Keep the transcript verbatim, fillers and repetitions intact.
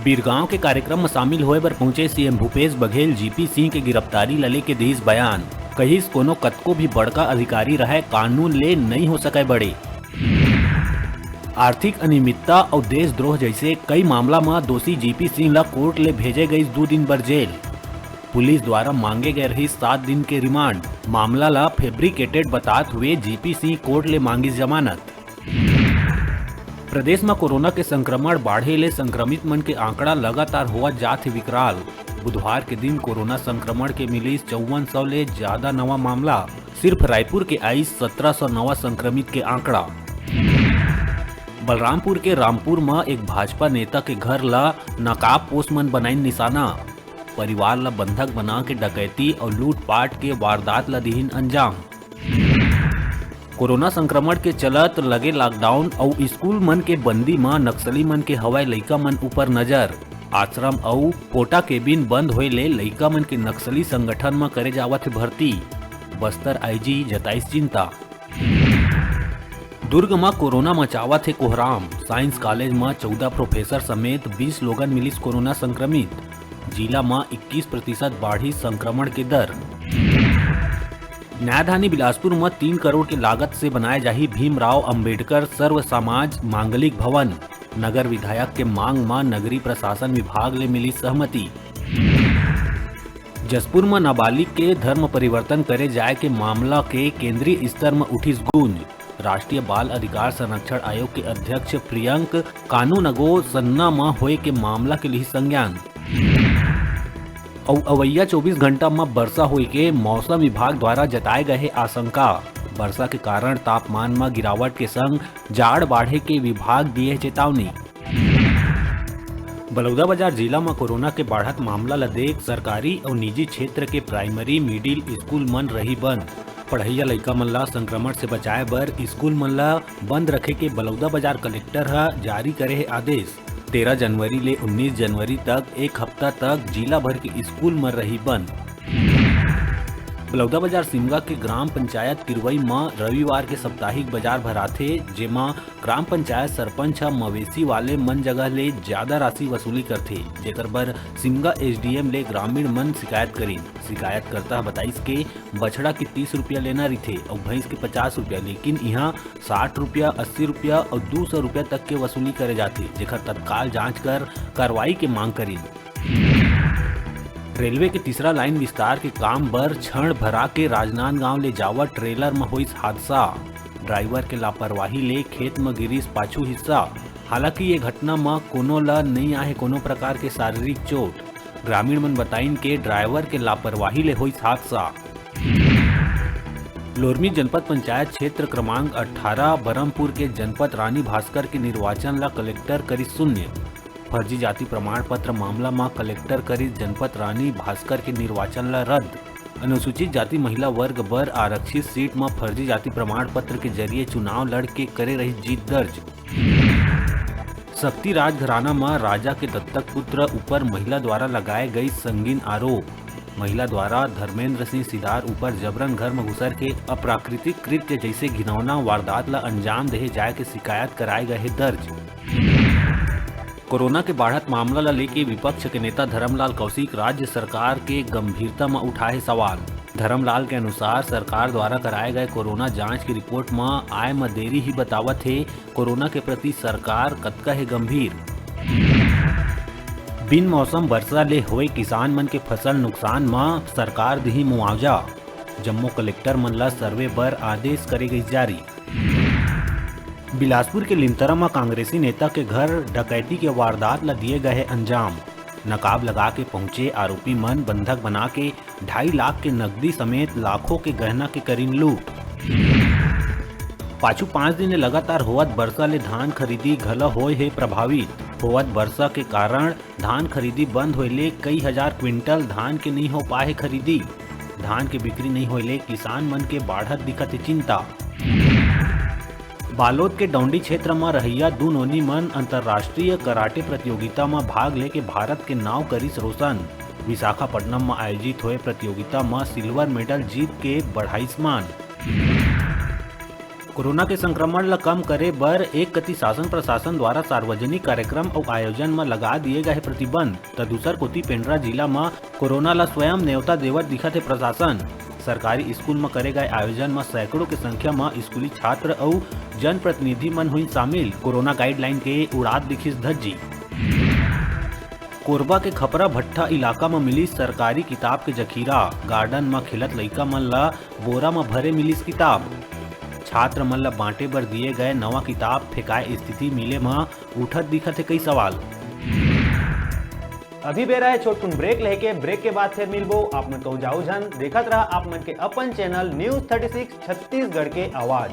बीरगांव के कार्यक्रम म शामिल होए बर पहुंचे सीएम भूपेश बघेल जीपी सिंह के गिरफ्तारी ल लेके दिस बयान। कहिस, कोनो कतको भी बड़का अधिकारी रहय, कानून ले नइ हो सकय बड़े। आर्थिक अनियमितता अउ देशद्रोह जइसे कई मामला म दोषी जीपी सिंह ल कोर्ट ले भेजे गइस दू दिन बर जेल। पुलिस द्वारा मांगे गए रहिस सात दिन के रिमांड। मामला ल फैब्रिकेटेड बतात हुए जीपी सिंह कोर्ट ले मांगिस जमानत। प्रदेश म कोरोना के संक्रमण बाढ़े ले संक्रमित मन के आंकड़ा लगातार होवत जात हे विकराल। बुधवार के दिन कोरोना संक्रमण के मिलिस चौवन सौ ले ज्यादा नवा मामला। सिर्फ रायपुर के आइस सत्रह सौ नवा संक्रमित के आंकड़ा। बलरामपुर के रामपुर म एक भाजपा नेता के घर ल नकाब पोस्ट मन बनाइन निशाना। परिवार ल बंधक बना के डकैती अउ लूटपाट के वारदात ल दिहिन अंजाम। कोरोना संक्रमण के चलत लगे लॉकडाउन अउ स्कूल मन के बंदी म नक्सली मन के हवय लइका मन ऊपर नजर। आश्रम अउ पोटा केबिन बंद होए ले लइका मन के नक्सली संगठन म करे जावत हे भर्ती। बस्तर आईजी जताइस चिंता। दुर्ग म कोरोना मचावत हे कोहराम। साइंस कॉलेज म चौदह प्रोफेसर समेत बीस लोगन मिलिस कोरोना संक्रमित। जिला म इक्कीस प्रतिशत बाढ़ी संक्रमण के दर। न्यायधानी बिलासपुर म तीन करोड़ के लागत से बनाए जाही भीमराव अंबेडकर सर्व समाज मांगलिक भवन। नगर विधायक के मांग म नगरीय प्रशासन विभाग ले मिली सहमति। जशपुर म नाबालिग के धर्म परिवर्तन करे जाए के मामला के केंद्रीय स्तर म उठिस गूंज। राष्ट्रीय बाल अधिकार संरक्षण आयोग के अध्यक्ष प्रियंक कानूनगो सन्ना म होए के मामला के लिही संज्ञान। अउ अवइया चौबीस घंटा म बरसा होए के मौसम विभाग द्वारा जताए गए हे आशंका। बरसा के कारण तापमान म गिरावट के संग जाड़ बाढ़े के विभाग दिए हे चेतावनी। बलौदाबाजार जिला म कोरोना के बाढ़त मामला ल देख सरकारी अउ निजी क्षेत्र के प्राइमरी, मिडिल स्कूल मन रही बंद। पढ़इया लइका मन ला संक्रमण से बचाए बर स्कूल मन ला बंद रखे के बलौदाबाजार कलेक्टर ह जारी करे हे आदेश। तेरह जनवरी ले उन्नीस जनवरी तक एक हफ्ता तक जिला भर के स्कूल मन रही बंद। बलौदाबाजार सिमगा के ग्राम पंचायत किरवई म रविवार के साप्ताहिक बाजार भराथे, जेमा ग्राम पंचायत सरपंच ह मवेशी वाले मन जगह ले ज्यादा राशि वसूली करथे, जेकर बर सिमगा एसडीएम ले ग्रामीण मन शिकायत करिन। शिकायतकर्ता ह बताइस के बछड़ा के तीस रुपया लेना रहिथे अउ भैंस के पचास रुपया, लेकिन इहां साठ रुपया, अस्सी रुपया अउ दू सौ रुपया तक के वसूली करे जाथे, जेकर तत्काल जांच कर कार्रवाई के मांग करिन। रेलवे के तीसरा लाइन विस्तार के काम बर छड़ भरा के राजनांदगांव ले जावत ट्रेलर म होइस हादसा। ड्राइवर के लापरवाही ले खेत म गिरिस पाछू हिस्सा। हालांकि ये घटना म कोनो ल नइ आहे कोनो प्रकार के शारीरिक चोट। ग्रामीण मन बताइन के ड्राइवर के लापरवाही ले होइस हादसा। लोरमी जनपद पंचायत क्षेत्र क्रमांक अठारह बरमपुर के जनपद रानी भास्कर के निर्वाचन ल कलेक्टर करिस शून्य। फर्जी जाति प्रमाण पत्र मामला म कलेक्टर करिस जनपद रानी भास्कर के निर्वाचन ल रद्द। अनुसूचित जाति महिला वर्ग बर आरक्षित सीट म फर्जी जाति प्रमाण पत्र के जरिए चुनाव लड़ के करे रहिस जीत दर्ज। शक्ति राजघराना म राजा के दत्तक पुत्र ऊपर महिला द्वारा लगाए गई संगीन आरोप। महिला द्वारा धर्मेंद्र सिंह सिदार ऊपर जबरन घर म घुसर के अप्राकृतिक कृत्य जैसे घिनौना वारदात ल अंजाम देहे जाए के शिकायत कराए गए हे दर्ज। कोरोना के बाढ़त मामला ल लेके विपक्ष के नेता धरमलाल कौशिक राज्य सरकार के गंभीरता म उठाए सवाल। धरमलाल के अनुसार, सरकार द्वारा कराए गए कोरोना जांच के रिपोर्ट म आए म देरी ही बतावत हे, कोरोना के प्रति सरकार कतका हे गंभीर। बिन मौसम बरसा ले होए किसान मन के फसल नुकसान म सरकार दिही मुआवजा। जम्मो कलेक्टर मन ल सर्वे बर आदेश करे गइस जारी। बिलासपुर के लिमतरा म कांग्रेसी नेता के घर डकैती के वारदात ल दिए गए हे अंजाम। नकाब लगा के पहुंचे आरोपी मन बंधक बना के ढाई लाख के नकदी समेत लाखों के गहना के करिन लूट। पाछू पांच दिन ले लगातार होवत बरसा ले धान खरीदी घलो होए हे प्रभावित। होवत बरसा के कारण धान खरीदी बंद होए ले कई हजार क्विंटल धान के नइ हो पाए हे खरीदी। धान के बिक्री नइ होए ले किसान मन के बाढ़त दिखत हे चिंता। बालोद के डौंडी क्षेत्र म रहइया दू नोनी मन अंतर्राष्ट्रीय कराटे प्रतियोगिता म भाग लेके भारत के नाव करिस रोशन। विशाखापट्टनम म आयोजित होए प्रतियोगिता म सिल्वर मेडल जीत के बढ़ाइस मान। कोरोना के संक्रमण ल कम करे बर एक कति शासन प्रशासन द्वारा सार्वजनिक कार्यक्रम अउ आयोजन म लगा दिए गए हे प्रतिबंध, त दूसर कोति पेंड्रा जिला म कोरोना ल स्वयं नेवता देवत दिखत हे प्रशासन। सरकारी स्कूल म करे गए आयोजन म सैकड़ों के संख्या म स्कूली छात्र अउ जनप्रतिनिधि मन हुई शामिल। कोरोना गाइडलाइन के उड़ात दिखिस धज्जी। कोरबा के खपरा भट्ठा इलाका म मिलिस सरकारी किताब के जखीरा। गार्डन म खेलत लइका मन ल बोरा म भरे मिलिस किताब। छात्र मन ल बांटे बर दिए गए नवा किताब फेंकाए स्थिति मिले म उठत दिखत हे कई सवाल। अभी बेरा हे छोटकुन ब्रेक लेके, ब्रेक के बाद फिर मिलबो। आप मन कहू जाऊ झन, देखत रहा आप मन के अपन channel news thirty six Chhattisgarh के आवाज।